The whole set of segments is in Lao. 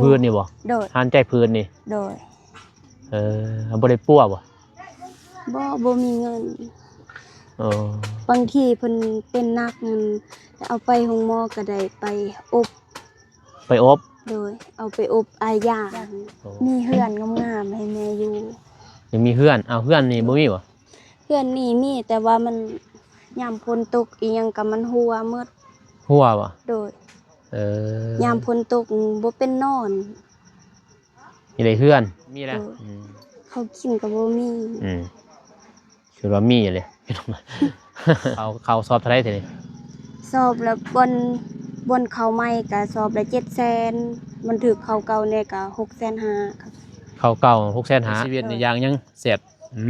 ພືດນີ້ບໍ່? ໂດຍ. ຮ້ານໃຈພືດນີ້? ໂດຍ. ເອີ ບໍ່ໄດ້ປົວບໍ່? ບໍ່ ບໍ່ມີເງິນ. ເອີ ບາງທີເພິ່ນເປັນໜັກນັ້ນ ເອົາໄປໂຮງໝໍກໍໄດ້ໄປອົບ. ໄປອົບ? ໂດຍ ເອົາໄປອົບອາຢາ. ໂອ້ ມີເຮືອນງາມໆໃຫ້ແມ່ຢູ່. ຍັງມີເຮືອນ? ເອົາ ເຮືອນນີ້ບໍ່ມີບໍ່? ເຮືອນນີ້ມີ ແຕ່ວ່າມັນ ຍາມຝົນຕົກອີ່ຫຍັງກໍມັນຮົ່ວໝົດ. ຮົ່ວບໍ່? ໂດຍ. ເອີ ຍາມຝົນຕົກບໍ່ເປັນນອນ. ມີແຕ່ເຮືອນ ມີແລ້ວ. ໂດຍ. ອືມ ເຂົ້າກິນກໍບໍ່ມີ. ອືມ ຄືວ່າມີແຫຼະ. ເຂົ້າ ເຂົ້າຊອບເທົ່າໃດເທື່ອນີ້? ຊອບລະ ບ່ອນ ບ່ອນເຂົ້າໃໝ່ກະຊອບລະເຈັດແສນ ມັນຖືກເຂົ້າເກົ່າແດ່ກະຫົກແສນຫ້າ. ເຂົ້າເກົ່າຫົກແສນຫ້າ. ໃຊ້ຊີວິດນີ້ ໂດຍ ຢ່າງຫຍັງແຊບ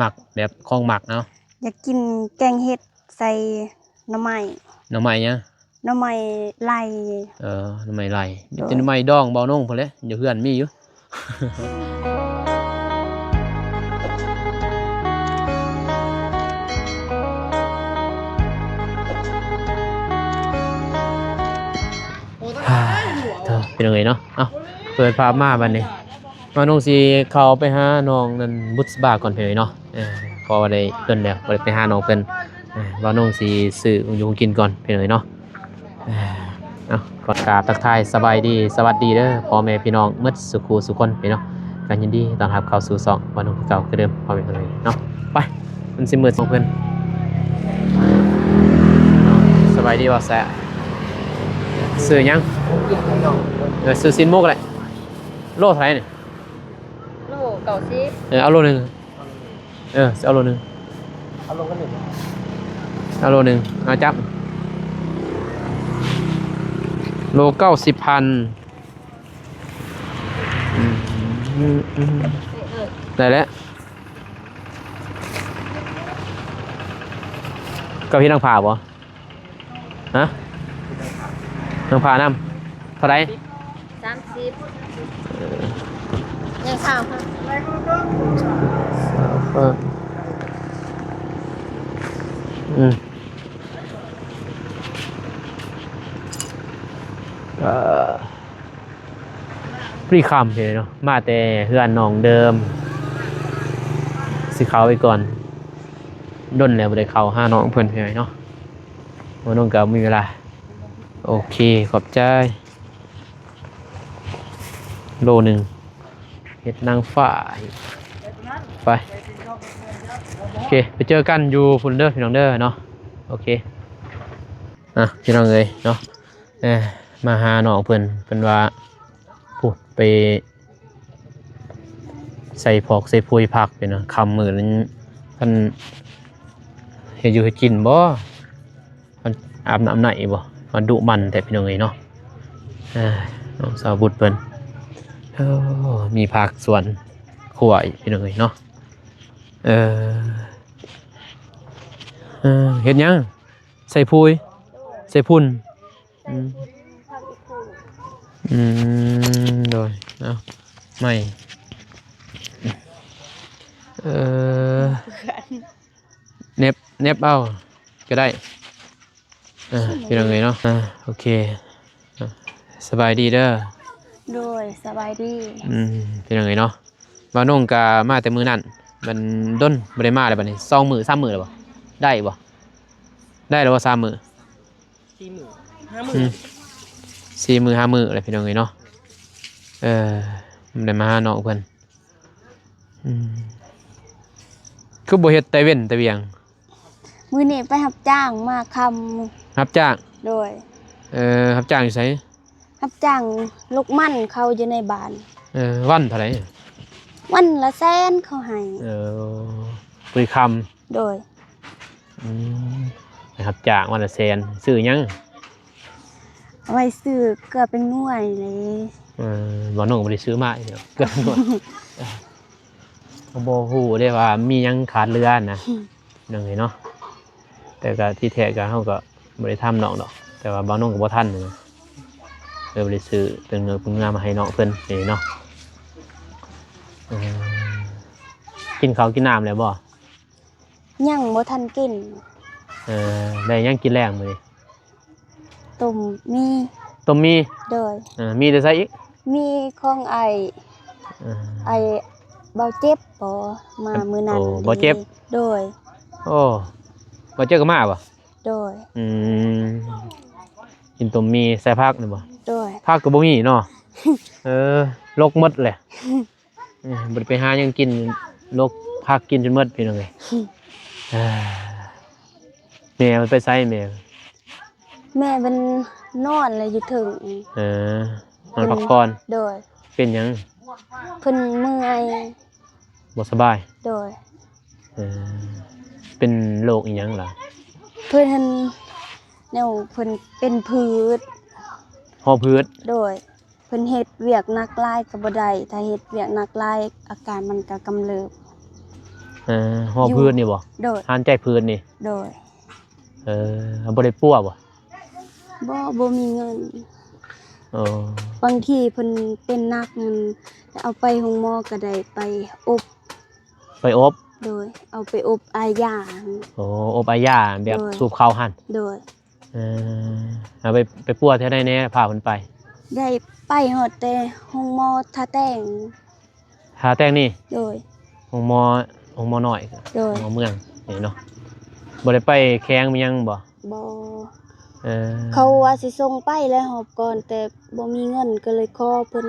ມັກ ແບບຂອງມັກເນາະ? ຢາກກິນແກງເຫັດໃສ່ໜໍ່ໄມ້. ໜໍ່ໄມ້ຫຍັງ? ໜໍ່ໄມ້ໄລ່. ເອີ ໜໍ່ໄມ້ໄລ່. ໂດຍ. ມີແຕ່ໜໍ່ໄມ້ດອງເບົານົງພຸ້ນແຫຼະ ຢູ່ເຮືອນມີຢູ່. ໂອ້ ພີ່ນ້ອງເອີຍເນາະ. ເອົ້າ ເປີດພາບມາບັດນີ້ ບ່າວນົງຊິເຂົ້າໄປຫານ້ອງນັ້ນບຸດສະບາກ່ອນພີ່ນ້ອງເອີຍເນາະ. ເອີ ເພາະວ່າໄດ້ດົນແລ້ວບໍ່ໄດ້ໄປຫານ້ອງເພິ່ນ. ເອີ ບ່າວນົງຊິຊື້ຢູ່ກິນກ່ອນພີ່ນ້ອງເອີຍເນາະ. ເອີ ເອົາ ຂໍກາບທັກທາຍສະບາຍດີ ສະຫວັດດີເດີພໍ່ແມ່ພີ່ນ້ອງໝົດສູ່ຄູ່ສູ່ຄົນພີ່ນ້ອງ. ກໍຍິນດີຕ້ອນຮັບເຂົ້າສູ່ຊ່ອງບ່າວນົງຄືເກົ່າຄືເດີມ ພໍ່ແມ່ພີ່ນ້ອງເນາະ. ໄປ ມັນຊິມືດຂອງເພິ່ນ. ສະບາຍດີບ່າວແຊະ. ຊື້ຫຍັງ? ເອີ ຊື້ຊີ້ນໝູກໍໄດ້. ໂລເທົ່າໃດນີ້? ໂລເກົ້າສິບ. ເອີ ເອົາໂລໜຶ່ງ. ເອີ ຊິເອົາໂລໜຶ່ງ. ເອົາໂລໜຶ່ງ ເອົາຈັບ ໂລເກົ້າສິບພັນ. ອືມ ອືມ ອືມ ໄດ້ແລ້ວ. ເຈົ້າເຮັດນາງຜ້າບໍ່? ຮະ? ນາງຜ້ານຳ ເທົ່າໃດ? ສາມສິບ. ເອີ ຍັງຊາວ. ອືມ ເອີ ພໍດີຄ່ຳເດເນາະ ມາແຕ່ເຮືອນນ້ອງເດີມ ຊິເຂົ້າໄປກ່ອນ. ດົນແລ້ວບໍ່ໄດ້ເຂົ້າຫານ້ອງເພິ່ນເທື່ອເນາະ. ບໍ່ນ້ອງກໍມີເວລາ. ໂອເຄ ຂອບໃຈ. ໂລໜຶ່ງ ເຫັດນາງຟ້າ. ໄປ ໂອເຄ ໄປເຈີກັນຢູ່ພຸ້ນເດີພີ່ນ້ອງເດີເນາະ. ໂອເຄ ອ່ະ ພີ່ນ້ອງເອີຍເນາະ. ເອີ ມາຫານ້ອງເພິ່ນ ເພິ່ນວ່າ ພຸ້ນ ໄປໃສ່ພອກໃສ່ປຸຍຜັກຢູ່ນະ. ຄ່ຳມືດນີ້ ເພິ່ນເຮັດຢູ່ເຮັດກິນບໍ່? ເພິ່ນອາບນ້ຳໃນບໍ່? ມັນດຸໝັ່ນແທ້ພີ່ນ້ອງເອີຍເນາະ. ເອີ ນ້ອງສາວບຸດເພິ່ນ ໂອ້ ມີຜັກສວນຄົວອີກພີ່ນ້ອງເອີຍເນາະ. ເອີ ເອີ ເຮັດຫຍັງ? ໃສ່ປຸຍ ໃສ່ຝຸ່ນ. ອືມ ອືມ ໂດຍ ເອົາ ໃໝ່ ເອີ ເໜັບ ເໜັບເອົາກໍໄດ້. ເອີ ພີ່ນ້ອງເອີຍເນາະ. ອ່າ ໂອເຄ ອ່າ ສະບາຍດີເດີ. ໂດຍ ສະບາຍດີ. ອືມ ພີ່ນ້ອງເອີຍເນາະ. ບ່າວນົງກະມາແຕ່ມື້ນັ້ນ ມັນດົນບໍ່ໄດ້ມາແລ້ວ. ບັດນີ້ສອງມື້ສາມມື້ແລ້ວບໍ່? ໄດ້ບໍ່? ໄດ້ແລ້ວບໍ່ສາມມື້? ສີ່ມື້ຫ້າມື້. ອືມ ສີ່ມື້ຫ້າມື້ແລ້ວພີ່ນ້ອງເອີຍເນາະ. ເອີ ບໍ່ໄດ້ມາຫານ້ອງເພິ່ນ. ອືມ ຄືບໍ່ເຮັດແຕ່ເວັນແຕ່ວຽງ? ມື້ນີ້ໄປຮັບຈ້າງມາຄ່ຳ. ຮັບຈ້າງ? ໂດຍ. ເອີ ຮັບຈ້າງຢູ່ໃສ? ຮັບຈ້າງລູກມັນເຂົາຢູ່ໃນບ້ານ. ເອີ ວັນເທົ່າໃດ? ວັນລະແສນເຂົາໃຫ້. ເອີ ປຸຍຄ່ຳ. ໂດຍ. ອືມ ໄປຮັບຈ້າງວັນລະແສນ ຊື້ຫຍັງ? ເອົາໄວ້ຊື້ເກືອແປ້ງນົວນີ້ແຫຼະ. ເອີ ບ່າວນົງບໍ່ໄດ້ຊື້ມາອີກດອກ ເກືອແປ້ງນົວ. ເຮົາບໍ່ຮູ້ເດ້ວ່າມີຫຍັງຂາດເຫຼືອນະ ອືມ ພີ່ນ້ອງເອີຍເນາະ. ແຕ່ກະທີ່ແທ້ກະເຮົາກະບໍ່ໄດ້ຖາມນ້ອງດອກ ແຕ່ວ່າບ່າວນົງກໍບໍ່ທັນນະ ເລີຍບໍ່ໄດ້ຊື້ເປັນເງິນເປັນງາມມາໃຫ້ນ້ອງເພິ່ນນີ້ເນາະ. ເອີ ກິນເຂົ້າກິນນ້ຳແລ້ວບໍ່? ຍັງບໍ່ທັນກິນ. ເອີ ໄດ້ຫຍັງກິນແລງມື້ນີ້? ຕົ້ມໝີ່. ຕົ້ມໝີ່? ໂດຍ. ເອີ ໝີ່ແຕ່ໃສອີກ? ມີຂອງອ້າຍ ເອີ ອ້າຍເບົາເຈັບບໍ ມາມື້ນັ້ນ. ໂອ້ ເບົາເຈັບ. ໂດຍ. ໂອ້ ເບົາເຈັບກໍມາບໍ? ໂດຍ. ອືມ ກິນຕົ້ມໝີ່ໃສ່ຜັກນີ້ບໍ? ໂດຍ. ຜັກກໍບໍ່ມີເນາະ. ເອີ ລົກໝົດແຫຼະ. ເອີ ບໍ່ໄດ້ໄປຫາຫຍັງກິນ ລົກຜັກກິນຈົນໝົດ ພີ່ນ້ອງເອີຍ. ແມ່ໄປໃສແມ່? ແມ່ເພິ່ນນອນແຫຼະຢູ່ເທິງ. ເອີ ນອນພັກຜ່ອນ. ໂດຍ. ເປັນຫຍັງ? ເພິ່ນເມື່ອຍ ບໍ່ສະບາຍ. ໂດຍ. ເອີ ເປັນໂລກອີຫຍັງລະ? ເພິ່ນແນວ ເພິ່ນເປັນພືດ ຫໍຜືດ. ໂດຍ. ເພິ່ນເຮັດວຽກໜັກຫຼາຍກໍບໍ່ໄດ້ ຖ້າເຮັດວຽກໜັກຫຼາຍອາການມັນກໍກຳເລີບ. ເອີ ຫໍຜືດນີ້ບໍ? ໂດຍ. ຫານໃຈຜືດນີ້. ໂດຍ. ເອີ ບໍ່ໄດ້ປົວບໍ? ບໍ່ ບໍ່ມີເງິນ. ເອີ ບາງທີເພິ່ນເປັນໜັກນັ້ນ ເອົາໄປໂຮງໝໍກໍໄດ້ໄປອົບ. ໄປອົບ? ໂດຍ. ເອົາໄປອົບອາຢາ. ໂອ້ ອົບອາຢາແບບ ໂດຍ ສູບເຂົ້າຫັ້ນ. ໂດຍ. ເອີ ເອົາໄປ ໄປປົວແຖວໃດແດ່ ພາເພິ່ນໄປ? ໄດ້ໄປຮອດແຕ່ໂຮງໝໍທ່າແຕງ. ທ່າແຕງນີ້? ໂດຍ. ໂຮງໝໍ ໂຮງໝໍນ້ອຍ. ໂດຍ. ໂຮງໝໍເມືອງນີ້ເນາະ. ບໍ່ໄດ້ໄປແຂວງໄປຫຍັງບໍ? ບໍ່. ເອີ ເຂົາວ່າຊິສົ່ງໄປແລ້ວຮອບກ່ອນ ແຕ່ບໍ່ມີເງິນ ກໍເລີຍຂໍເພິ່ນ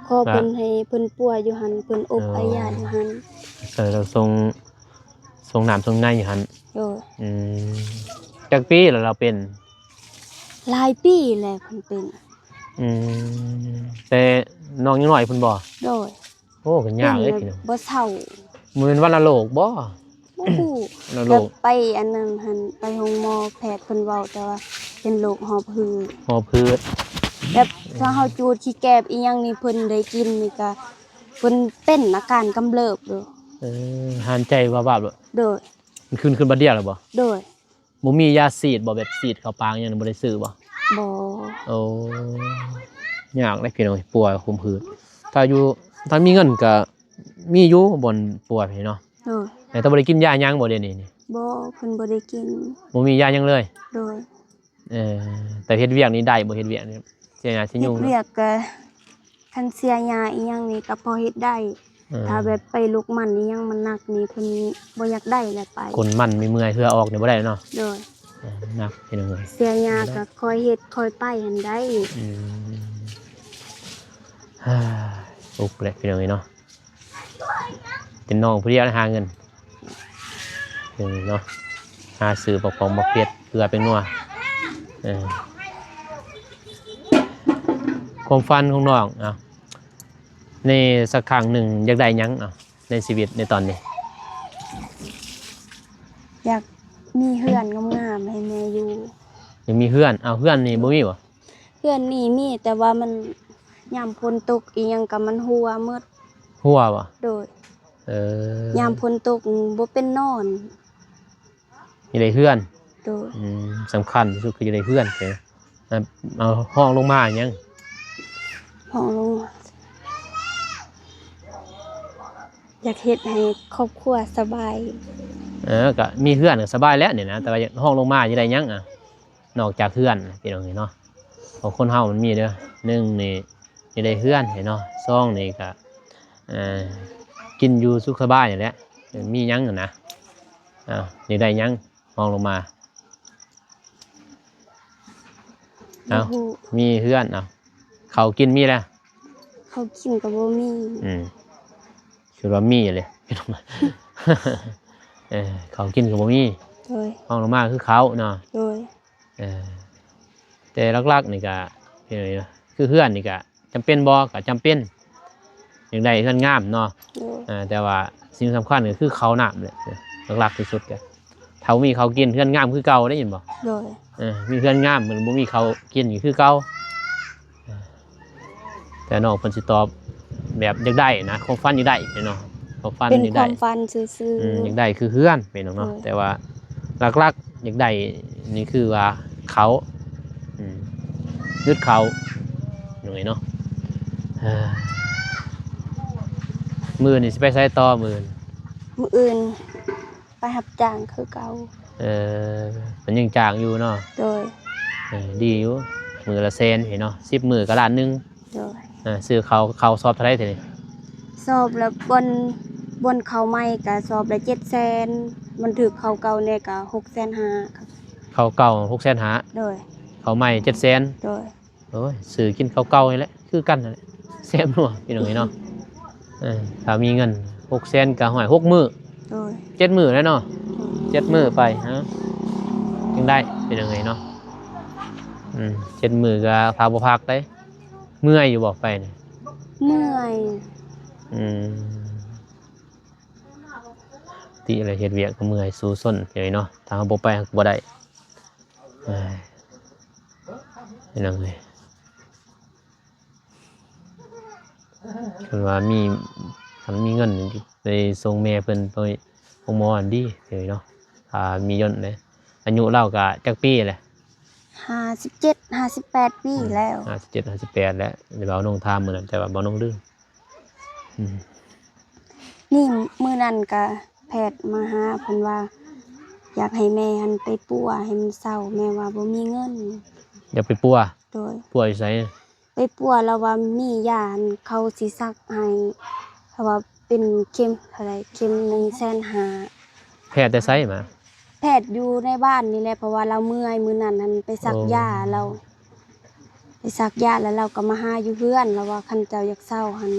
ຂໍເພິ່ນ ວ່າ ໃຫ້ເພິ່ນປົວຢູ່ຫັ້ນ ເພິ່ນອົບ ເອີ ອາຢາຢູ່ຫັ້ນ. ເອີ ເຂົາສົ່ງ ສົ່ງນ້ຳສົ່ງໃນຢູ່ຫັ້ນ. ໂດຍ. ອືມ ຈັກປີແລ້ວລາວເປັນ? ຫຼາຍປີແລ້ວເພິ່ນເປັນ. ອືມ ແຕ່ນ້ອງຍັງນ້ອຍພຸ້ນບໍ? ໂດຍ. ໂອ້ ກໍຍາກເດ້ພີ່ນ້ອງ ບໍ່ເຊົາ. ບໍ່ແມ່ນວັນນະໂລກບໍ? ບໍ່ຮູ້. ວັນນະໂລກ ແບບໄປອັນນັ້ນຫັ້ນ ໄປໂຮງໝໍ ແພດເພິ່ນເວົ້າ ແຕ່ວ່າເປັນໂລກຫໍຜືດ. ຫໍຜືດ. ແບບຖ້າເຮົາຈູດຂີ້ແກບອີຫຍັງນີ້ ເພິ່ນໄດ້ກິນນີ້ກະ ເພິ່ນເປັນອາການກຳເລີບເດີ. ເອີ ຫານໃຈວາບໆໂລດ. ໂດຍ. ມັນຂຶ້ນ ຂຶ້ນບາດດຽວແລ້ວບໍ? ໂດຍ. ບໍ່ມີຢາສີດບໍ່ ແບບສີດເຂົ້າປາກຫຍັງ ບໍ່ໄດ້ຊື້ບໍ່? ບໍ່. ໂອ້ ຍາກເດ້ພີ່ນ້ອງ ປົວຫົວຜືດ. ຖ້າຢູ່ ຖ້າມີເງິນກະມີຢູ່ບ່ອນປົວນີ້ເນາະ. ໂດຍ. ແຕ່ບໍ່ໄດ້ກິນຢາຫຍັງບໍ່ດຽວນີ້? ບໍ່ ເພິ່ນບໍ່ໄດ້ກິນ. ບໍ່ມີຢາຫຍັງເລີຍ? ໂດຍ. ເອີ ແຕ່ເຮັດວຽກນີ້ໄດ້ບໍ່? ເຮັດວຽກນີ້ ເສຍຫຍ້າເສຍຍຸງ. ເຮັດວຽກກະ ຄັນເສຍຫຍ້າອີຫຍັງນີ້ກໍພໍເຮັດໄດ້. ເອີ ຖ້າແບບໄປລົກມັນອີຫຍັງມັນໜັກນີ້ ເພິ່ນບໍ່ຢາກໄດ້ແຫຼະໄປ. ກົນມັນມີເມື່ອຍເຫື່ອອອກນີ້ບໍ່ໄດ້ເນາະ. ໂດຍ. ເອີ ໜັກພີ່ນ້ອງເອີຍ. ເສຍຫຍ້າກໍຄ່ອຍເຮັດຄ່ອຍໄປຫັ້ນໄດ້. ອືມ ອຸກແຫຼະພີ່ນ້ອງເອີຍເນາະ. ເປັນນ້ອງຜູ້ດຽວຫາເງິນເນາະ ຫາຊື້ບັກປອມບັກເຜັດ ເກືອ ແປ້ງນົວ. ເອີ ຄວາມຝັນຂອງນ້ອງ ເອົາ ໃນສັກຄັ້ງໜຶ່ງຢາກໄດ້ຫຍັງ ເອົາ ໃນຊີວິດໃນຕອນນີ້? ຢາກມີເຮືອນງາມໆໃຫ້ແມ່ຢູ່. ຢາກມີເຮືອນ. ເອົາ ເຮືອນນີ້ບໍ່ມີບໍ່? ເຮືອນນີ້ມີ ແຕ່ວ່າມັນ ຍາມຝົນຕົກອີຫຍັງກໍມັນຮົ່ວໝົດ. ຮົ່ວບໍ່? ໂດຍ. ເອີ ຍາມຝົນຕົກບໍ່ເປັນນອນ. ຢາກໄດ້ເຮືອນ. ໂດຍ. ອືມ ສຳຄັນທີ່ສຸດຄືຢາກໄດ້ເຮືອນ. ເອົາ ຮອງລົງມາຫຍັງ? ຮອງລົງມາ ຢາກເຮັດໃຫ້ຄອບຄົວສະບາຍ. ເອີ ກໍມີເຮືອນກໍສະບາຍແລ້ວນີ້ນະ ແຕ່ວ່າຢາກ ຮອງລົງມາຢາກໄດ້ຫຍັງ ອະ? ນອກຈາກເຮືອນ ພີ່ນ້ອງເອີຍເນາະ. ເພາະຄົນເຮົາມັນມີເດີ ໜຶ່ງນີ້ຢາກໄດ້ເຮືອນເນາະ ສອງນີ້ກະ ເອີ ກິນຢູ່ສຸກສະບາຍນີ້ແຫຼະ ມີຫຍັງຫັ້ນນະ. ເອົາ ຢາກໄດ້ຫຍັງຮອງລົງມາ? ເອົາ ບໍ່ຮູ້ ມີເຮືອນ. ເອົາ ເຂົ້າກິນມີແລ້ວ? ເຂົ້າກິນກໍບໍ່ມີ. ອືມ ຄືວ່າມີເລີຍ ເອີ ເຂົ້າກິນກໍບໍ່ມີ. ໂດຍ. ຮອງລົງມາຄືເຂົ້າເນາະ. ໂດຍ. ເອີ ແຕ່ຫຼັກໆນີ້ກະ ເອີ ຄືເຮືອນນີ້ກະຈຳເປັນບໍ່? ກະຈຳເປັນ ຢາກໄດ້ເຮືອນງາມເນາະ. ໂດຍ. ເອີ ແຕ່ວ່າສິ່ງສຳຄັນກໍຄືເຂົ້ານ້ຳແຫຼະ ຫຼັກໆທີ່ສຸດກະ ຖ້າບໍ່ມີເຂົ້າກິນ ເຮືອນງາມຄືເກົ່າໄດ້ຍິນບໍ່? ໂດຍ. ເອີ ມີເຮືອນງາມ ມັນບໍ່ມີເຂົ້າກິນກໍຄືເກົ່າ. ແຕ່ນ້ອງເພິ່ນຊິຕອບແບບຢາກໄດ້ນະ ຄວາມຝັນຢາກໄດ້ເນາະ ຄວາມຝັນ ເປັນ ຢາກໄດ້ ຄວາມຝັນຊື່ໆ. ອືມ ຢາກໄດ້ຄືເຮືອນ ພີ່ນ້ອງເນາະ. ໂດຍ. ແຕ່ວ່າຫຼັກໆຢາກໄດ້ນີ້ຄືວ່າເຂົ້າ ອືມ ອຶດເຂົ້າ ພີ່ນ້ອງເອີຍເນາະ. ເອີ ມື້ນີ້ຊິໄປໃສຕໍ່ມື້ອື່ນ? ມື້ອື່ນ ໄປຮັບຈ້າງຄືເກົ່າ. ເອີ ເພິ່ນຍັງຈ້າງຢູ່ເນາະ. ໂດຍ. ເອີ ດີຢູ່ ມື້ລະແສນເນາະ ສິບມື້ກໍລ້ານໜຶ່ງ. ໂດຍ ເອີ ຊື້ເຂົ້າ ເຂົ້າຊອບເທົ່າໃດເທື່ອນີ້? ຊອບລະ ບ່ອນ ບ່ອນເຂົ້າໃໝ່ກໍຊອບລະເຈັດແສນ ມັນຖືກເຂົ້າເກົ່າແດ່ກໍຫົກແສນຫ້າ. ເຂົ້າເກົ່າຫົກແສນຫ້າ. ໂດຍ ເຂົ້າໃໝ່ເຈັດແສນ. ໂດຍ ໂອ້ຍ ຊື້ກິນເຂົ້າເກົ່ານີ້ແຫຼະ ຄືກັນນັ້ນແຫຼະ ແຊບນົວ ພີ່ນ້ອງເອີຍເນາະ. ເອີ ຖ້າມີເງິນຫົກແສນກໍຮ້ອຍຫົກມື້. ໂດຍ ເຈັດມື້ແລ້ວເນາະ. ໂດຍ ເຈັດມື້ໄປ ຮະ ຈຶ່ງໄດ້ ພີ່ນ້ອງເອີຍເນາະ. ອືມ ເຈັດມື້ກໍຖ້າບໍ່ພັກໄດ໋. ເມື່ອຍຢູ່ບໍ່ໄປນີ້? ເມື່ອຍ. ອືມ ຕິແລ້ວເຮັດວຽກກໍເມື່ອຍສູ້ຊົນ ພີ່ນ້ອງເອີຍເນາະ. ຖ້າເຮົາບໍ່ໄປ ເຮົາກໍບໍ່ໄດ້. ເອີຍ ພີ່ນ້ອງເອີຍ ຄັນວ່າມີ ຄັນມີເງິນໄດ້ສົ່ງແມ່ເພິ່ນໄປໂຮງໝໍຫັ້ນດີເນາະ ຖ້າມີເງິນເດ້. ອາຍຸລາວກະຈັກປີແຫຼະ? ຫ້າສິບເຈັດ ຫ້າສິບແປດປີແລ້ວ. ຫ້າສິບເຈັດ ຫ້າສິບແປດແລ້ວ ແຕ່ວ່ານ້ອງຖາມມື້ນັ້ນ ແຕ່ວ່າບໍ່ນ້ອງລືມ. ອືມ ນີ້ ມື້ນັ້ນກະແພດມາຫາ ເພິ່ນວ່າຢາກໃຫ້ແມ່ຫັ້ນໄປປົວໃຫ້ມັນເຊົາ ແມ່ວ່າບໍ່ມີເງິນ. ຢາກໄປປົວ? ໂດຍ ປົວຢູ່ໃສ? ໄປປົວ ລາວວ່າມີຢາ ເຂົາຊິສັກໃຫ້ ເຂົາວ່າເປັນເຂັມເທົ່າໃດ ເຂັມໜຶ່ງແສນຫ້າ. ແພດແຕ່ໃສມາ? ແພດຢູ່ໃນບ້ານນີ້ແຫຼະ ເພາະວ່າລາວເມື່ອຍ ມື້ນັ້ນຫັ້ນໄປສັກຢາ ໂອ້ ລາວໄປສັກຢາ ແລ້ວລາວກໍມາຫາຢູ່ເຮືອນ ລາວວ່າຄັນເຈົ້າຢາກເຊົາຫັ້ນ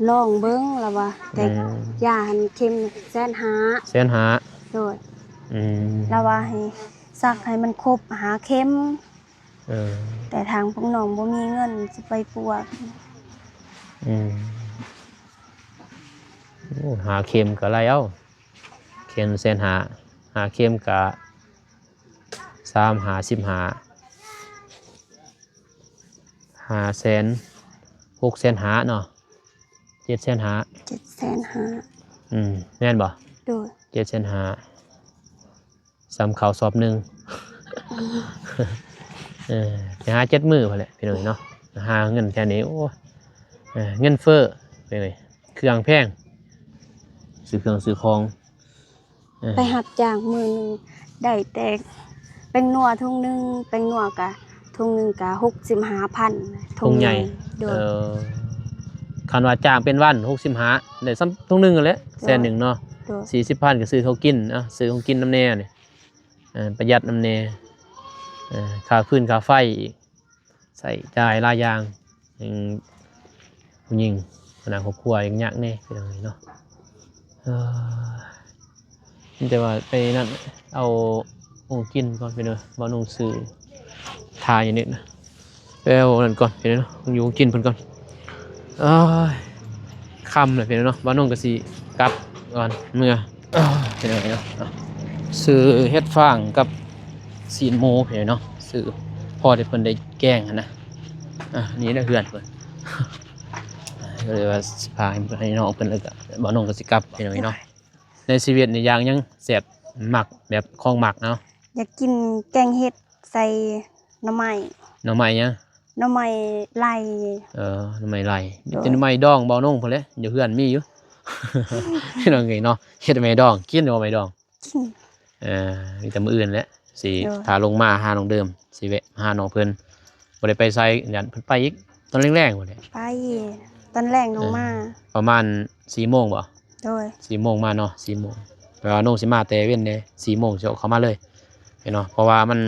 ລອງເບິ່ງ ລາວວ່າ ແຕ່ ອືມ ຢາຫັ້ນເຂັມແສນຫ້າ. ແສນຫ້າ. ໂດຍ ອືມ ລາວວ່າໃຫ້ສັກໃຫ້ມັນຄົບຫ້າເຂັມ. ເອີ ແຕ່ທາງພວກນ້ອງບໍ່ມີເງິນຊິໄປປົວ. ອືມ ໂອ້ ຫ້າເຂັມກໍໄລ່ເອົາ ເຂັມແສນຫ້າ ຫ້າເຂັມກໍສາມຫ້າສິບຫ້າ ຫ້າແສນ ຫົກແສນຫ້າເນາະ ເຈັດແສນຫ້າ. ເຈັດແສນຫ້າ. ອືມ ແມ່ນບໍ່? ໂດຍ ເຈັດແສນຫ້າ. ສ່ຳເຂົ້າຊອບໜຶ່ງ. ເອີ ໄປຫາເຈັດມື້ພຸ້ນແຫຼະ ພີ່ນ້ອງເນາະ ຫາເງິນແຖວນີ້ ໂອ້ຍ ເອີ ເງິນເຟີ້ ເປັນໄງ ເຄື່ອງແພງ ຊື້ເຄື່ອງຊື້ຂອງ. ເອີ ໄປຮັບຈ້າງມື້ໜຶ່ງໄດ້ແຕ່ແປ້ງນົວຖົງໜຶ່ງ ແປ້ງນົວກະຖົງໜຶ່ງກະຫົກສິບຫ້າພັນ ຖົງໃຫຍ່. ໂດຍ ເອີ ຄັນວ່າຈ້າງເປັນວັນ ຫົກສິບຫ້າ ໄດ້ສ່ຳຖົງໜຶ່ງຫັ້ນແຫຼະ ໂດຍ ແສນໜຶ່ງເນາະ. ໂດຍ ສີ່ສິບພັນກໍຊື້ເຂົ້າກິນ ເອົາ ຊື້ຂອງກິນນຳແດ່ນີ້. ເອີ ປະຢັດນຳແດ່ ເອີ ຄ່າຟືນຄ່າໄຟອີກ ໃຊ້ຈ່າຍຫຼາຍຢ່າງ ອືມ ຜູ້ຍິງຫົວໜ້າຄອບຄົວຍັງຍາກແດ່ ພີ່ນ້ອງເອີຍເນາະ. ເອີ ມີແຕ່ວ່າໄປນັ້ນ ເອົາຂອງກິນກ່ອນ ພີ່ນ້ອງ ບ່າວນົງຊື້ ຖ້າຢູ່ນີ້ນະ ແລ້ວນັ້ນກ່ອນ ພີ່ນ້ອງເນາະ ຢູ່ກິນເພິ່ນກ່ອນ. ໂອ້ຍ ຄ່ຳແລ້ວພີ່ນ້ອງເນາະ ບ່າວນົງກໍຊິກັບກ່ອນເມືອ. ເອີ ພີ່ນ້ອງເນາະ ຊື້ເຫັດຟາງກັບຊີ້ນໝູພີ່ນ້ອງເນາະ ຊື້ພໍທີ່ເພິ່ນໄດ້ແກງຫັ້ນນະ. ອ່າ ນີ້ແຫຼະເຮືອນເພິ່ນ ກໍເລີຍວ່າຊິພາໃຫ້ ໃຫ້ນ້ອງເພິ່ນ ແລ້ວກໍບ່າວນົງກໍຊິກັບ ພີ່ນ້ອງເນາະ. ໃນຊີວິດນີ້ຢ່າງຫຍັງແຊບ ມັກແບບຂອງມັກເນາະ? ຢາກກິນແກງເຫັດໃສ່ໜໍ່ໄມ້. ໜໍ່ໄມ້ຫຍັງ? ໜໍ່ໄມ້ໄລ່. ເອີ ໜໍ່ໄມ້ໄລ່. ໂດຍ ມີແຕ່ໜໍ່ໄມ້ດອງ ບ່າວນົງພຸ້ນແຫຼະ ຢູ່ເຮືອນມີຢູ່ ພີ່ນ້ອງເອີຍເນາະ. ເຮັດໜໍ່ໄມ້ດອງ ກິນບໍ່ໜໍ່ໄມ້ດອງ? ກິນ. ເອີ ມີແຕ່ມື້ອື່ນແຫຼະ ຊິ ໂດຍ ຖ້າລົງມາຫານ້ອງເດີມ ຊິແວະຫານ້ອງເພິ່ນ. ບໍ່ໄດ້ໄປໃສ ຢ້ານເພິ່ນໄປອີກ ຕອນແລງໆ ບໍ່ໄດ້ໄປ. ຕອນແລງລົງມາ ເອີ ປະມານສີ່ໂມງບໍ່? ໂດຍ ສີ່ໂມງມາເນາະ ສີ່ໂມງ. ແປວ່ານ້ອງຊິມາແຕ່ເວັນເດ້ ສີ່ໂມງຊິອອກເຂົ້າມາເລີຍເນາະ ເພາະວ່າມັນ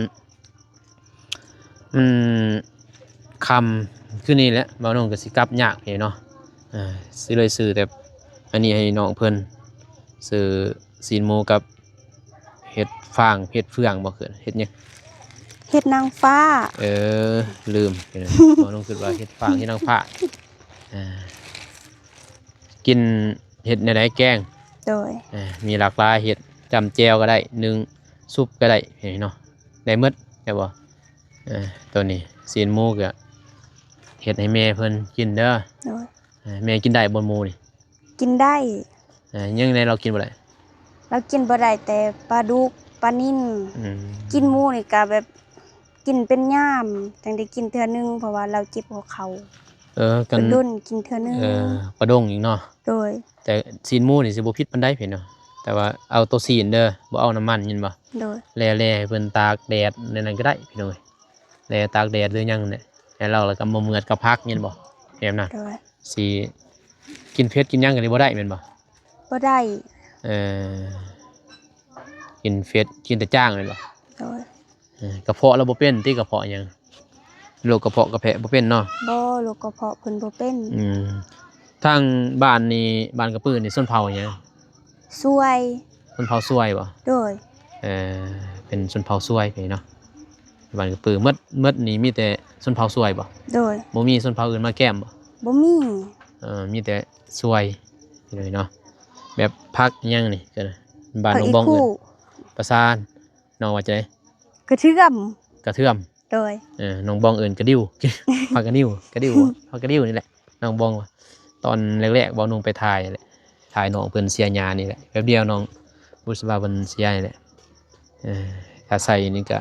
ມັນຄ່ຳຄືນນີ້ແຫຼະ ບ່າວນົງກໍຊິກັບຍາກເນາະ. ເອີ ຊິເລີຍຊື້ແຕ່ອັນນີ້ໃຫ້ນ້ອງເພິ່ນ ຊື້ຊີ້ນໝູກັບເຫັດຟາງ ເຫັດເຟືອງບໍ່ ເອີ້ນເຫັດຫຍັງ? ເຫັດນາງຟ້າ. ເອີ ລືມ ບ່າວນົງຄິດວ່າເຫັດຟາງ ເຫັດນາງຟ້າ. ເອີ ກິນເຫັດແນວໃດ ແກງ? ໂດຍ ເອີ ມີຫຼາກຫຼາຍເຫັດ ຈ້ຳແຈ່ວກໍໄດ້ ໜຶ້ງ ຊຸບກໍໄດ້ເນາະ ໄດ້ໝົດ ແມ່ນບໍ່? ເອີ ໂຕນີ້ຊີ້ນໝູກໍເຮັດໃຫ້ແມ່ເພິ່ນກິນເດີ. ໂດຍ ເອີ ແມ່ກິນໄດ້ບໍ່ໝູນີ້? ກິນໄດ້. ເອີ ຫຍັງແດ່ລາວກິນບໍ່ໄດ້? ລາວກິນບໍ່ໄດ້ແຕ່ປາດຸກ ປານິນ. ອືມ ກິນໝູນີ້ກະແບບ ກິນເປັນຍາມຈັ່ງໄດ້ກິນເທື່ອໜຶ່ງ ເພາະວ່າລາວເຈັບຫົວເຂົ່າ. ເອີ ກັນ ດົນກິນເທື່ອໜຶ່ງ. ເອີ ປາດົງອີກເນາະ. ໂດຍ ແຕ່ຊີ້ນໝູນີ້ຊິບໍ່ຜິດປານໃດພີ່ນ້ອງ ແຕ່ວ່າເອົາໂຕຊີ້ນເດີ ບໍ່ເອົານ້ຳມັນ ເຫັນບໍ່? ໂດຍ ແລ່ໆ ໃຫ້ເພິ່ນຕາກແດດແນວນັ້ນກໍໄດ້ພີ່ນ້ອງເອີຍ. ແຕ່ຕາກແດດຫຼືຫຍັງແຫຼະ ແລ້ວເຮົາກໍມາເໝືອດກັບຜັກແມ່ນບໍ່ ແບບນັ້ນ ໂດຍ ຊິກິນເຜັດກິນຫຍັງກໍຊິບໍ່ໄດ້ແມ່ນບໍ່? ບໍ່ໄດ້ ເອີ ກິນເຜັດກິນແຕ່ຈ້າງແມ່ນບໍ່? ໂດຍ ເອີ ກະເພາະລາວບໍ່ເປັນຕິ ກະເພາະຫຍັງ ໂລກກະເພາະກະແພະບໍ່ເປັນເນາະ? ບໍ່ ໂລກກະເພາະເພິ່ນບໍ່ເປັນ ອືມ ທາງບ້ານນີ້ ບ້ານກະປືນີ້ຊົນເຜົ່າຫຍັງ? ຊວຍ ຊົນເຜົ່າຊວຍບໍ່? ໂດຍ ເອີ ເປັນຊົນເຜົ່າຊວຍໄປເນາະ ບ້ານກະປື ໝົດ ໝົດນີ້ມີແຕ່ຊົນເຜົ່າຊວຍບໍ່? ໂດຍ ບໍ່ມີຊົນເຜົ່າອື່ນມາແກ້ມບໍ່? ບໍ່ມີ ເອີ ມີແຕ່ຊວຍເລີຍເນາະ ແບບຜັກຫຍັງນີ້ ບ້ານນ້ອງບອງເອີ້ນ ພາສາ ນ້ອງວ່າຈັ່ງໃດ? ກະເທືອມ ກະເທືອມ ໂດຍ ເອີ ນ້ອງບອງເອີ້ນກະດິວ ຜັກກະດິວ ກະດິວ ຜັກກະດິວນີ້ແຫຼະ ນ້ອງບອງວ່າ ຕອນແລກໆ ເວົ້ານ້ອງໄປຖ່າຍແຫຼະ ຖ່າຍນ້ອງເພິ່ນເສຍຫຍ້ານີ້ແຫຼະ ແປັບດຽວນ້ອງບຸດສະບາເພິ່ນເສຍນີ້ແຫຼະ ເອີ ຖ້າໃສ່ນີ້ກະ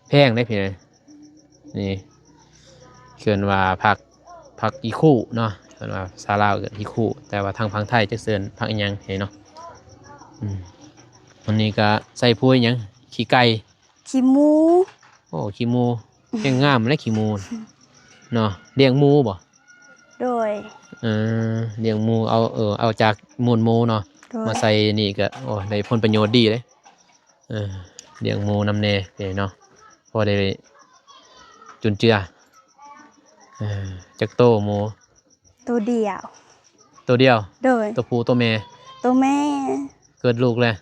ແພງເດ້ພີ່ ນີ້ ເອີ້ນວ່າຜັກ ຜັກອີຄູເນາະ ເອີ້ນວ່າພາສາລາວເອີ້ນອີຄູ ແຕ່ວ່າທາງຝັ່ງໄທຈັກເອີ້ນຜັກອີ່ຫຍັງເນາະ ອືມ ອັນນີ້ກໍໃສ່ປຸ໋ຍຫຍັງ? ຂີ້ໄກ່ ຂີ້ໝູ ໂອ້ ຂີ້ໝູ ແຮງງາມແຫຼະຂີ້ໝູເນາະ ລ້ຽງໝູບໍ່? ໂດຍ ເອີ ລ້ຽງໝູ ເອົາ ເອີ ເອົາຈາກມູນໝູເນາະ ໂດຍ ມາໃສ່ນີ້ກໍ ໂອ້ ໄດ້ຜົນປະໂຫຍດດີເດ້ ເອີ ລ້ຽງໝູນຳແດ່ເນາະ ພໍໄດ້ຈຸນເຈືອ ເອີ ຈັກໂຕໝູ? ໂຕດຽວ ໂຕດຽວ ໂດຍ ໂຕຜູ້ໂຕແມ່? ໂຕແມ່ ເກີດລູກແລ້ວ?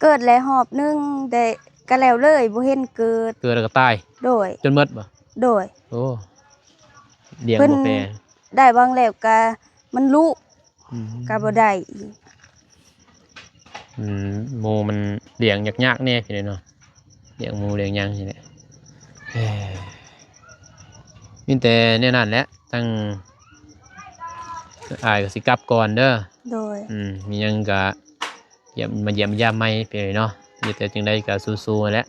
ເກີດແລ້ວຮອບໜຶ່ງ ແຕ່ກໍແລ້ວເລີຍ ບໍ່ເຫັນເກີດ ເກີດແລ້ວກໍຕາຍ ໂດຍ ຈົນໝົດບໍ່? ໂດຍ ໂອ້ ລ້ຽງບໍ່ແຟ ໄດ້ຫວ່າງແລ້ວກໍມັນລຸ ອືມ ກໍບໍ່ໄດ້ອີກ ອືມ ໝູມັນລ້ຽງຍາກໆແດ່ພີ່ນ້ອງເນາະ ລ້ຽງໝູລ້ຽງຫຍັງນີ້ແຫຼະ ເອີ ມີແຕ່ແນວນັ້ນແຫຼະ ທາງອ້າຍກໍຊິກັບກ່ອນເດີ ໂດຍ ອືມ ມີຫຍັງກໍຢ້ຽມ ມາຢ້ຽມຢາມໃໝ່ພີ່ນ້ອງເນາະ ມີແຕ່ຈັ່ງໃດກໍສູ້ໆຫັ້ນແຫຼະ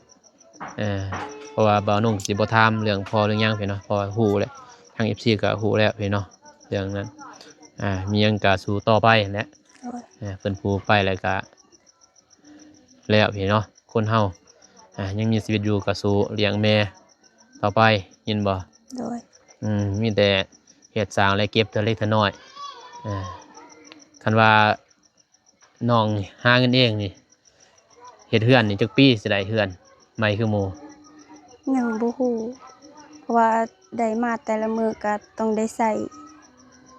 ເອີ ເພາະວ່າບ່າວນຸ່ງຊິບໍ່ຖາມເລື່ອງພໍ່ເລື່ອງຫຍັງພີ່ນ້ອງເນາະ ເພາະວ່າຮູ້ແລ້ວ ທາງເອັຟຊີກໍຮູ້ແລ້ວພີ່ນ້ອງເນາະ ເລື່ອງນັ້ນ ອ່າ ມີຫຍັງກໍສູ້ຕໍ່ໄປຫັ້ນແຫຼະ ໂດຍ ເອີ ເພິ່ນຜູ້ໄປແລ້ວກໍແລ້ວພີ່ນ້ອງເນາະ ຄົນເຮົາ ອ່າ ຍັງມີຊີວິດຢູ່ກໍສູ້ລ້ຽງແມ່ຕໍ່ໄປ ຍິນບໍ່? ໂດຍ ອືມ ມີແຕ່ເຮັດສ້າງ ແລະ ເກັບເທື່ອເລັກເທື່ອນ້ອຍ ເອີ ຄັນວ່າ ນ້ອງຫາເງິນເອງນີ້ ເຮັດເຮືອນນີ້ຈັກປີຊິໄດ້ເຮືອນໃໝ່ຄືໝູ່? ຍັງບໍ່ຮູ້ ເພາະວ່າໄດ້ມາແຕ່ລະມື້ກໍຕ້ອງໄດ້ໃຊ້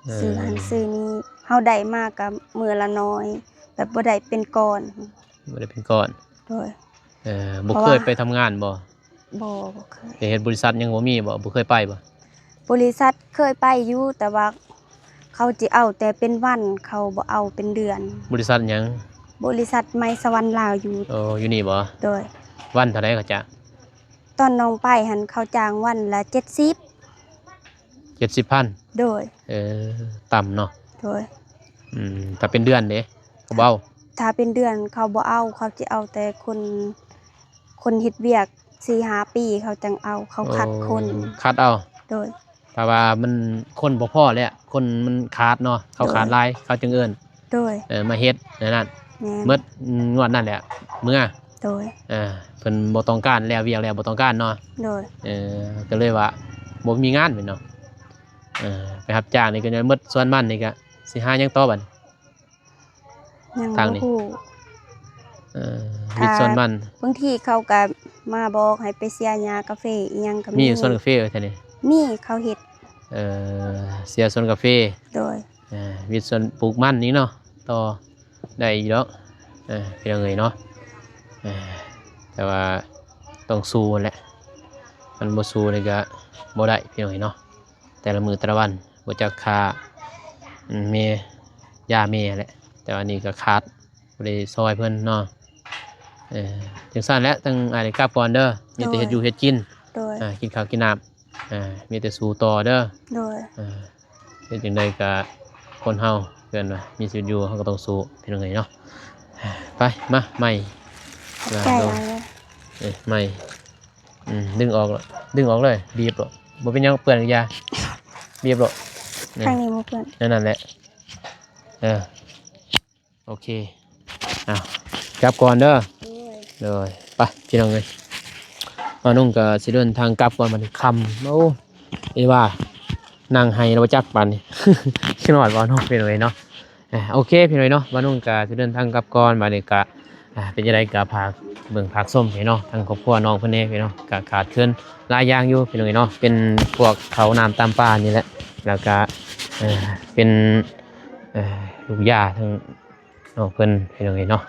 ເອີ ຊື້ຫັ້ນຊື້ນີ້ ເຮົາໄດ້ມາກໍມື້ລະໜ້ອຍ ແບບບໍ່ໄດ້ເປັນກ້ອນ ບໍ່ໄດ້ເປັນກ້ອນ ໂດຍ ເອີ ບໍ່ເຄີຍໄປທຳງານບໍ່? ບໍ່ ບໍ່ເຄີຍ ໄປເຮັດບໍລິສັດຫຍັງບໍ່ມີບໍ່? ບໍ່ເຄີຍໄປບໍ່? ບໍລິສັດເຄີຍໄປຢູ່ ແຕ່ວ່າເຂົາຊິເອົາແຕ່ເປັນວັນ ເຂົາບໍ່ເອົາເປັນເດືອນ. ບໍລິສັດຫຍັງ? ບໍລິສັດໄມ້ສະຫວັນລາວຢູ່. ໂອ້ ຢູ່ນີ້ບໍ່? ໂດຍ. ວັນເທົ່າໃດເຂົາຈ້າງ? ຕອນນ້ອງໄປຫັ້ນ ເຂົາຈ້າງວັນລະເຈັດສິບ. ເຈັດສິບພັນ? ໂດຍ. ເອີ ຕ່ຳເນາະ. ໂດຍ. ອືມ ຖ້າເປັນເດືອນເດ? ເຂົາບໍ່ເອົາ? ຖ້າເປັນເດືອນເຂົາບໍ່ເອົາ ເຂົາຊິເອົາແຕ່ຄົນ ຄົນເຮັດວຽກສີ່ຫ້າປີເຂົາຈັ່ງເອົາ ເຂົາຄັດຄົນ. ໂອ້ ຄັດເອົາ. ໂດຍ. ຖ້າວ່າມັນຄົນບໍ່ພໍແລ້ວ ຄົນມັນຂາດເນາະ ເຂົາຂາດຫຼາຍ ໂດຍ ເຂົາຈຶ່ງເອີ້ນ ໂດຍ ເອີ ມາເຮັດແນວນັ້ນ. ແມ່ນ. ໝົດງວດນັ້ນແຫຼະ ເມືອ. ໂດຍ. ເອີ ເພິ່ນບໍ່ຕ້ອງການ ແລ້ວວຽກແລ້ວບໍ່ຕ້ອງການເນາະ. ໂດຍ. ເອີ ກໍເລີຍວ່າບໍ່ມີງານແມ່ນເນາະ. ເອີ ໄປຮັບຈ້າງນີ້ກໍໝົດສວນມັນນີ້ ກໍຊິຫາຫຍັງຕໍ່ບັດ? ຍັງບໍ່ຮູ້. ເອີ ວິດສວນມັນ ບາງທີເຂົາກໍມາບອກໃຫ້ໄປເສຍຫຍ້າກາເຟອີ່ຫຍັງກໍມີ. ມີຢູ່ສວນກາເຟແຖວນີ້? ມີ ເຂົາເຮັດ. ເອີ ເສຍສວນກາເຟ. ໂດຍ. ເອີ ວິດສວນປູກມັນນີ້ເນາະ ຕໍ່ໄດ້ຢູ່ດອກ ເອີ ພີ່ນ້ອງເອີຍເນາະ. ເອີ ແຕ່ວ່າຕ້ອງສູ້ຫັ້ນແຫຼະ ຄັນບໍ່ສູ້ນີ້ກໍບໍ່ໄດ້ ພີ່ນ້ອງເອີຍເນາະ. ແຕ່ລະມື້ແຕ່ລະວັນ ບໍ່ຈັກຄ່າ ອືມ ແມ່ ຢາແມ່ແຫຼະ ແຕ່ວ່ານີ້ກໍຂາດ ບໍ່ໄດ້ຊ່ອຍເພິ່ນເນາະ. ເອີ ຈັ່ງຊັ້ນແຫຼະ ທາງອ້າຍໄດ້ກັບກ່ອນເດີ ມີແຕ່ເຮັດຢູ່ເຮັດກິນ. ໂດຍ. ອ່າ ກິນເຂົ້າກິນນ້ຳ ອ່າ ມີແຕ່ສູ້ຕໍ່ເດີ. ໂດຍ. ອ່າ ເຮັດຈັ່ງໃດກໍຄົນເຮົາ ເອີ້ນວ່າມີຊີວິດຢູ່ ເຮົາກໍຕ້ອງສູ້ ພີ່ນ້ອງເອີຍເນາະ. ໄປ ມາ ໄມ້ ຂອບໃຈຫຼາຍ. ເອີ ໄມ້ ອືມ ດຶງອອກ ດຶງອອກເລີຍ ບີບໂລດ ບໍ່ເປັນຫຍັງ ເປື້ອນກໍຢ່າ ບີບໂລດ. ທາງນີ້ບໍ່ເປື້ອນ. ນັ້ນແຫຼະ ເອີ ໂອເຄ ເອົາ ກັບກ່ອນເດີ. ໂດຍ. ໂດຍ ໄປ ພີ່ນ້ອງເອີຍ. ບ່າວນົງກໍຊິເດີນທາງກັບກ່ອນ ບັດນີ້ຄ່ຳ. ໂອ້ ເອວ່າ ນັ່ງໄຫ້ແລ້ວບໍ່ຈັກບາດນີ້ ຄິດຮອດບ່າວນົງ ພີ່ນ້ອງເອີຍເນາະ. ອ່າ ໂອເຄ ພີ່ນ້ອງເອີຍເນາະ, ບ່າວນົງກໍຊິເດີນທາງກັບກ່ອນ. ບາດນີ້ກໍ ອ່າ ເປັນຈັ່ງໃດກໍຝາກເບິ່ງຝາກຊົມ ພີ່ນ້ອງເນາະ, ທາງຄອບຄົວນ້ອງເພິ່ນແດ່ ພີ່ນ້ອງເນາະ, ກໍຂາດເຂີນຫຼາຍຢ່າງຢູ່ ພີ່ນ້ອງເອີຍເນາະ, ເປັນພວກເຂົ້ານ້ຳຕຳປານີ້ແຫຼະ, ແລ້ວກໍ ເອີ ເປັນ ເອີ ລູກຢາທາງ ນ້ອງເພິ່ນ ພີ່ນ້ອງເອີຍເນາະ.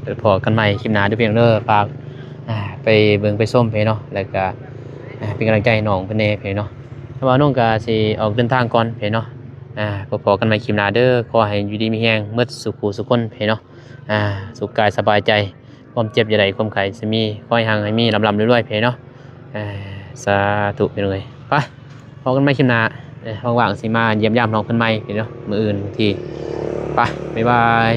ໄປພໍ້ກັນໃໝ່ຄລິບໜ້າເດີ ພີ່ນ້ອງເດີ. ຝາກ ອ່າ ໄປເບິ່ງໄປຊົມ ພີ່ນ້ອງເນາະ, ແລ້ວກະ ອ່າ ເປັນກຳລັງໃຈໃຫ້ນ້ອງເພິ່ນແດ່ ພີ່ນ້ອງເນາະ. ແຕ່ວ່ານ້ອງກະຊິອອກເດີນທາງກ່ອນ ພີ່ນ້ອງເນາະ. ອ່າ ພໍ້ກັນໃໝ່ຄລິບໜ້າເດີ. ຂໍໃຫ້ຢູ່ດີມີແຮງໝົດສູ່ຜູ້ສູ່ຄົນ ພີ່ນ້ອງເນາະ. ອ່າ ສຸກກາຍສະບາຍໃຈ, ຄວາມເຈັບຢ່າໄດ້ ຄວາມໄຂ້ຊິມີ, ຂໍໃຫ້ຮັ່ງໃຫ້ມີ ລ່ຳໆລວຍໆ ພີ່ນ້ອງເນາະ. ອ່າ ສາທຸ ພີ່ນ້ອງເອີຍ. ໄປ ພໍ້ກັນໃໝ່ຄລິບໜ້າ ເອີ ວ່າງໆຊິມາຢ້ຽມຢາມນ້ອງເພິ່ນໃໝ່ ພີ່ນ້ອງເນາະ, ມື້ອື່ນບາງທີ. ໄປ ບາຍບາຍ.